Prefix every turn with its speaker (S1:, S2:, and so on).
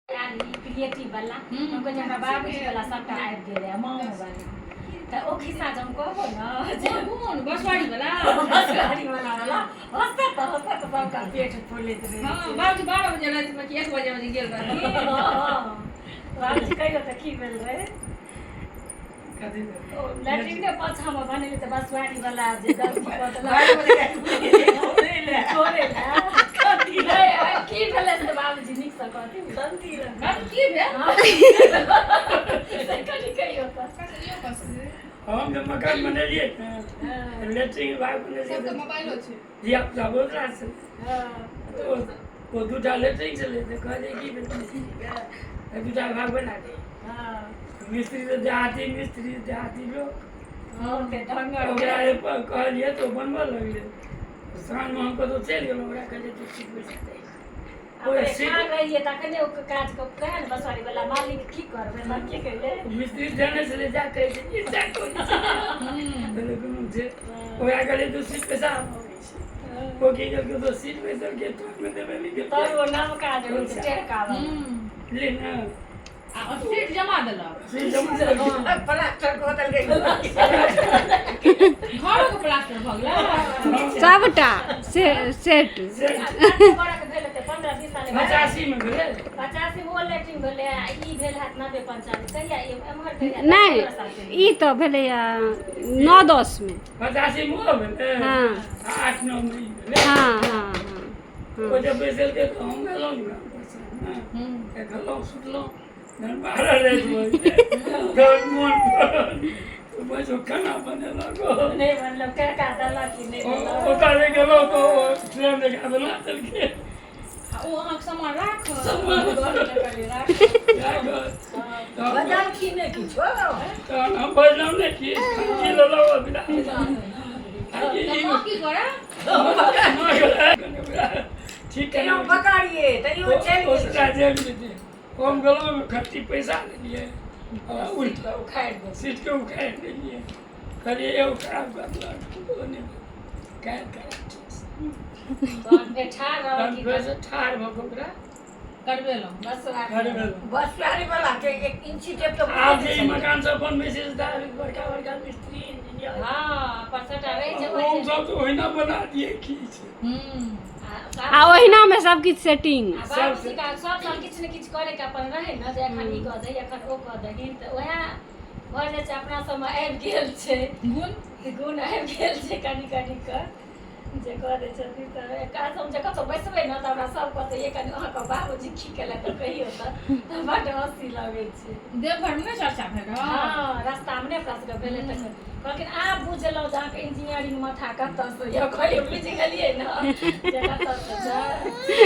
S1: Creative वाला हम कहै हमरा बाबूजी वाला सबटा आबि गेलै आ माँ वाला तऽ ओ खिस्सा जे हम कहबो ने जे
S2: कोन बसवाड़ी वाला
S1: बसवाड़ी वाला वाला हँसत तऽ हँसत सबका पेट फूलैत रहै
S2: हँ बाबूजी 12 बजे रातिमे कि 1 बजे बजे गेल रहथिन।
S1: हँ बाबूजी कहियो तऽ की भेल रहै लैट्रिन के पाछा मे बनेली तऽ बसवाड़ी वाला जे गलती कऽ देलक छोड़े लए नहि, आ की भेलै से बाबूजी नीकसँ कहथिन।
S2: बाबूजी की भेल?
S1: से कनि कहियौ तऽ।
S3: हम जे मकान बनेलियै ने लेट्रिन विभाग बनेलियै
S4: सबके मोबाइलो छै।
S3: धिया पुता बहुत रास छलै।
S1: हँ।
S3: ओ दूटा लेट्रिन छलै तऽ कहलियै की भेल दूटा भाग बना दे।
S1: हँ।
S3: मिस्त्री तऽ देहाती मिस्त्री देहाती लोक
S1: हँ, ते ढङ्गर।
S3: ओकरा जे कहलियै तऽ ओ बनबऽ लगलै। साँझमे हम कतहु चलि गेलहुँ, ओकरा कहलियै तू सीट बैसा दे।
S1: अपने ठाढ़ रहियै तखने ओ काज कऽ कहै ने बसवाड़ी वाला मालिक की करबै तऽ की कहले
S3: मिस्त्री जानै छलै जा कहै छै ई जा कहै छै कहलियै कोनो छै। ओकरा कहलियै तू सीट पैसा हम अबै छी। ओ की केलकै तो सीट बैसलकै ट्रकमे देबै नहि गेल।
S1: तब ओ नवका जे होइ छै टेढ़का वाला।
S3: बुझलियै ने।
S2: आ ओ सीट जमा देलक।
S3: सीट जमा देलकै।
S5: प्लास्टर कऽ देलकै।
S2: घरोके प्लास्टर भऽ गेलै।
S6: सबटा से सेट।
S1: कते बरख भेल हेतै 15-20 साल?
S3: 85 मे भेलै।
S1: 85 ओ लैट्रिन भेलै आ ई भेल हैत 90 95 कहिया एम्हर कहिया?
S6: नहि
S1: 15 साल पहिले।
S6: ई तऽ भेलैए 9-10 मे।
S3: 85 मे ओ भेलै।
S6: हँ।
S3: 8-9 मे ई भेलै।
S6: हँ हँ हँ।
S3: ओ जब बैसलकै तऽ हम एलहुँ ने गाम परसँ ने खेलहुँ सुतलहुँ जहन 12 राति भऽ गेलै तहन मोन पड़ल बैसो खाना बनेलक।
S1: नहि बनलक टेढ़का देलक कि नहि देलक?
S3: ओतऽ जे गेलहुँ तऽ ओ ट्रेन जकाँ बना देलकै।
S2: आ ओ अहाँके सामान राखल।
S5: बदलखिन नहि किछो।
S3: तहन हम बजलहुँ ने कि की लेलहुँ बिना
S2: तऽ माँ की करे?
S3: ठीक
S5: तैयो पकड़िए तैयो चलि
S3: ओकरा जेब जेतै। हम गेलहुँ ओहिमे खट्टी पैसा लेलियै उठि
S1: उखाड़ि देलक।
S3: सीटके उखाड़ि देलियै। कहलियै एगो खराब कऽ देलक ओ नहि काल्हि खराब
S1: तहन फेर ठाढ़ रहल
S3: तहन
S1: की
S3: फेरसँ ठाढ़ भऽ कऽ ओकरा
S2: करबेलहुँ।
S1: बसवाड़ी
S3: करबेलहुँ।
S5: बसवाड़ी वाला के एक इंची टेप तऽ
S3: आब जे ई मकान सब बनबै छै से बड़का बड़का मिस्त्री इंजीनियर
S1: हँ पर सबटा रहै छै
S3: हम
S1: होइ छै।
S3: सब तऽ ओहिना बना दियै की छै।
S6: आ ओहिनामे सब किछु सेटिंग।
S1: आ बाबूजी का सब साल किछु ने किछु करे के अपन रहै ने जे एखन ई कऽ दही एखन ओ कऽ दही तऽ उएह भऽ जाइ छै। अपना सबमे आबि गेल छै
S2: गुण
S1: गुण आबि गेल छै कनि कनि कऽ जे कऽ दै छथिन। तऽ एक हम जे कतहु बैसबै ने तऽ हमरा सब कहतै ये कनि अहाँके बाबूजी की केलक तऽ कहियौ तऽ बड्ड हँसी लगै छै।
S2: देवघरमे नहि चर्चा भेल रहै?
S1: हँ रास्तामे नहि अपना सबके भेलै तऽ कहलखिन आब बुझलहुँ जे अहाँके इंजीनियरिंग माथा कतऽसँ यऽ। कहलियै बुझि गेलियै ने जे कतऽसँ छै।